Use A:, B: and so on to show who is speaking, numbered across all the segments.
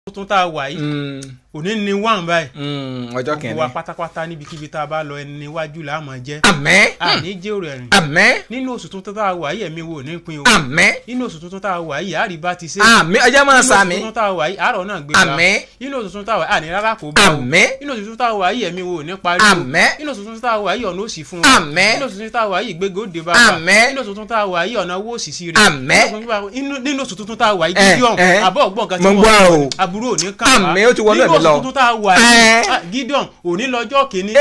A: Tuntun tá a wà yìí, òní ni one báyìí.
B: Ọjọ́
A: Gbogbo wa
B: kìíní.
A: pátápátá, níbikíbi tá a bá lọ, ẹni níwájú là á máa jẹ́.
B: Àmín.
A: Àní jèrò ẹ̀rìn.
B: Àmín.
A: Nínú oṣù tuntun tá a wà yìí, ẹ̀mí wo ní pin o.
B: Àmín.
A: Nínú oṣù tuntun tá a wà yìí, àríbá ti ṣe.
B: Àmín, ọjọ́ máa
A: Nínú oṣù
B: sàmì.
A: tuntun tá a wà yìí, àárọ̀ náà gbé wa.
B: Àmín.
A: Nínú oṣù tuntun tá a wà yìí, àní rárá kò bá o.
B: Àmín.
A: Nínú oṣù tuntun tá a wà yìí, ẹ̀mí wo ní parí o.
B: Àmín.
A: Nínú oṣù tuntun tá a wà yìí, ọ̀nà òsì fún wa.
B: Àmín.
A: Nínú oṣù tuntun tá a wà yìí, ìgbéga ó dé bá wa.
B: Àmín.
A: Nínú oṣù tuntun tá a wà yìí, ọ̀nà owó òsì sí rẹ̀.
B: Àmín.
A: Nínú oṣù tuntun tá a wà yìí, Gideon, àbọ̀ ọ̀gbọ́n kan tí
B: Mo
A: wọ́n
B: gbọ́ o.
A: aburú ò ní kàn wá.
B: Àmín, ó ti wọnú
A: Nínú
B: ẹ̀mí
A: oṣù
B: lọ.
A: tuntun tá a wà yìí, Gideon, òní lọ́jọ́ kìíní,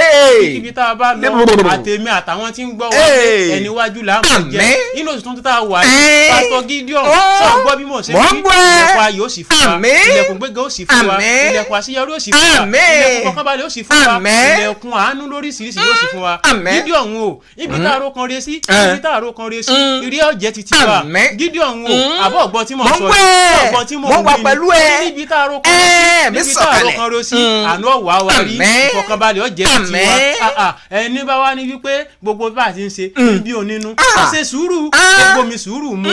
A: kíbi tá a bá lọ, àtèmi àtàwọn tí ń gbọ́ wa, ẹni wájú là á máa jẹ́.
B: Àmín.
A: Nínú oṣù tuntun tá a wà yìí, Pásítọ̀ Gideon, sọ gbọ́ bí mo ṣe
B: Mo ń
A: wí,
B: gbọ́ ẹ.
A: ilẹ̀kùn ayọ̀ ó sì fún wa.
B: Àmín.
A: Ilẹ̀kùn gbéga ó sì fún wa.
B: Àmín.
A: Ilẹ̀kùn àṣeyọrí ó sì fún wa.
B: Àmín.
A: Ilẹ̀kùn kọkànbalẹ̀ ó sì fún wa.
B: Àmín.
A: Ilẹ̀kùn àánú lóríṣiríṣi yóò sì fún wa.
B: Àmín.
A: Gideon o, ibi tá a ro kan re sí, ibi tá a ro kan re sí, ìrí ọ̀jẹ̀ ti ti wa.
B: Àmín.
A: Gideon o, àbọ̀ ọ̀gbọ́n tí mo
B: Mo ń
A: sọ
B: gbọ́
A: yìí,
B: ẹ.
A: ọ̀gbọ́n tí mo
B: Mo wà
A: wí ni.
B: pẹ̀lú ẹ.
A: Níbi tá a ro kan re sí,
B: Mi
A: níbi tá a ro
B: sọ̀kalẹ̀.
A: kan re sí, àánú ọ̀wá wa rí,
B: Àmín.
A: ìfọ̀kànbalẹ̀ ọ̀jẹ̀ ti ti wa.
B: Àmín.
A: Ẹni bá wá ní wípé gbogbo bá a ti ń ṣe níbi onínú, ó ṣe sùúrù, gbogbo mi sùúrù mu.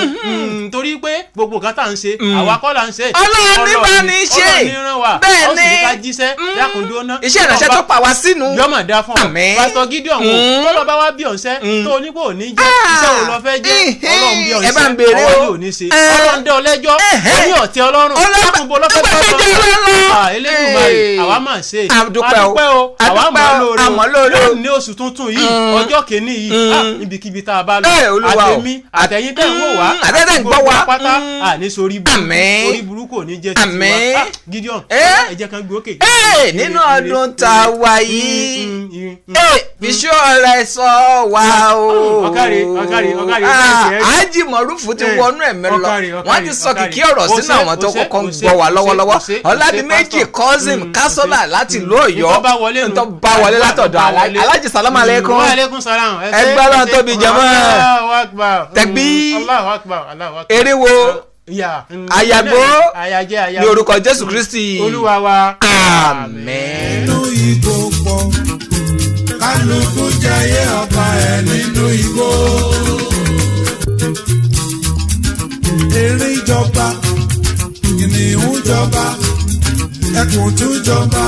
A: Torí pé gbogbo nǹkan tá à ń ṣe, àwa kọ́ là ń ṣe.
B: Ọlọ́run ní bá ní ṣe.
A: Ọlọ́run ní ràn wá.
B: Bẹ́ẹ̀
A: Ó sì ní
B: ni.
A: ká jíṣẹ́ dákúndó ná.
B: Iṣẹ́ ìránṣẹ́ tó pa wá sínú.
A: Yọmọ dá fún ọ.
B: Àmín.
A: Pásítọ̀ Gideon o, tọ́lọ́ bá wá bí ọ̀sẹ́ tó ní kò ní jẹ́, iṣẹ́ wo lọ fẹ́ jẹ́? Ọlọ́run bí ọ̀sẹ́,
B: Ẹ bá ń béèrè
A: ọwọ́
B: o.
A: yóò ní ṣe. Ọlọ́run dẹ́ ọ lẹ́jọ́, ó ní ọ̀tí Ọlọ́run dákúnbo lọ́fẹ́
B: Nígbà tó jẹ́ Ọlọ́run.
A: Ah, Elédùmarè, àwa máa ń ṣe.
B: A dúpẹ́ o.
A: A dúpẹ́ o, àwa
B: A dúpẹ́
A: mọ̀
B: o.
A: lóore
B: A mọ̀ lóore o.
A: o. Ní oṣù tuntun yìí, ọjọ́ kìíní yìí, ibikíbi tá a bá lọ,
B: Eh, Olúwa o.
A: àtẹ̀mí àtẹ̀yìn tẹ̀ ń wò wá,
B: Àtẹ̀yin tẹ̀ ń gbọ́ wa.
A: gbogbo pátá, àní sórí burúkú.
B: Àmín.
A: Orí burúkú ò ní jẹ́ titi wa.
B: Àmín.
A: Gideon, ẹ jẹ́ kan gbé òkè.
B: Nínú ọdún tá a wà yìí, fiṣẹ́ ọ̀rẹ́ sọ wá o.
A: Ọ̀kàrẹ̀, ọ̀kàrẹ̀, ọ̀kàrẹ̀, ọ̀kàrẹ̀.
B: Ájì Mọ̀rúfù ti wọnú ẹ̀mí lọ.
A: Ọ̀kàrẹ̀,
B: Wọ́n
A: ọ̀kàrẹ̀,
B: ti sọ
A: ọ̀kàrẹ̀.
B: kìkì ọ̀rọ̀ sínú àwọn tó
A: Ó ṣe,
B: kọ́kọ́ ń
A: ó ṣe,
B: gbọ́ wa
A: ó ṣe,
B: lọ́wọ́lọ́wọ́.
A: ó ṣe, ó ṣe,
B: Ọ̀làdìmẹ́jì
A: Pásítọ̀.
B: Cousin Kásọ́là láti ìlú Ọ̀yọ́.
A: Ntọ́ bá wọlé nù.
B: Ntọ́ bá wọlé látọ̀dọ̀
A: Ntọ́ bá wọlé.
B: Alájì, sálámù alẹ́kùn.
A: Wa alaikum salam. Ẹ ṣé,
B: Ẹgbẹ́ Ọlọ́run
A: ẹ ṣé.
B: tóbi, jàmá.
A: Allahu Akbar.
B: Tẹ̀gbí.
A: Allahu Akbar, Allahu Akbar.
B: Eriwo.
A: Ya.
B: Àyàgbó.
A: Àyàjẹ́, àyàgbó.
B: Ní orúkọ Jésù Kristi.
A: Olúwa wa.
B: Àmín.
C: Nínú igbó pọ̀, kálukú jayé ọba ẹ̀ nínú igbó. Erin jọba, kìnìún jọba, ẹkùn tún jọba.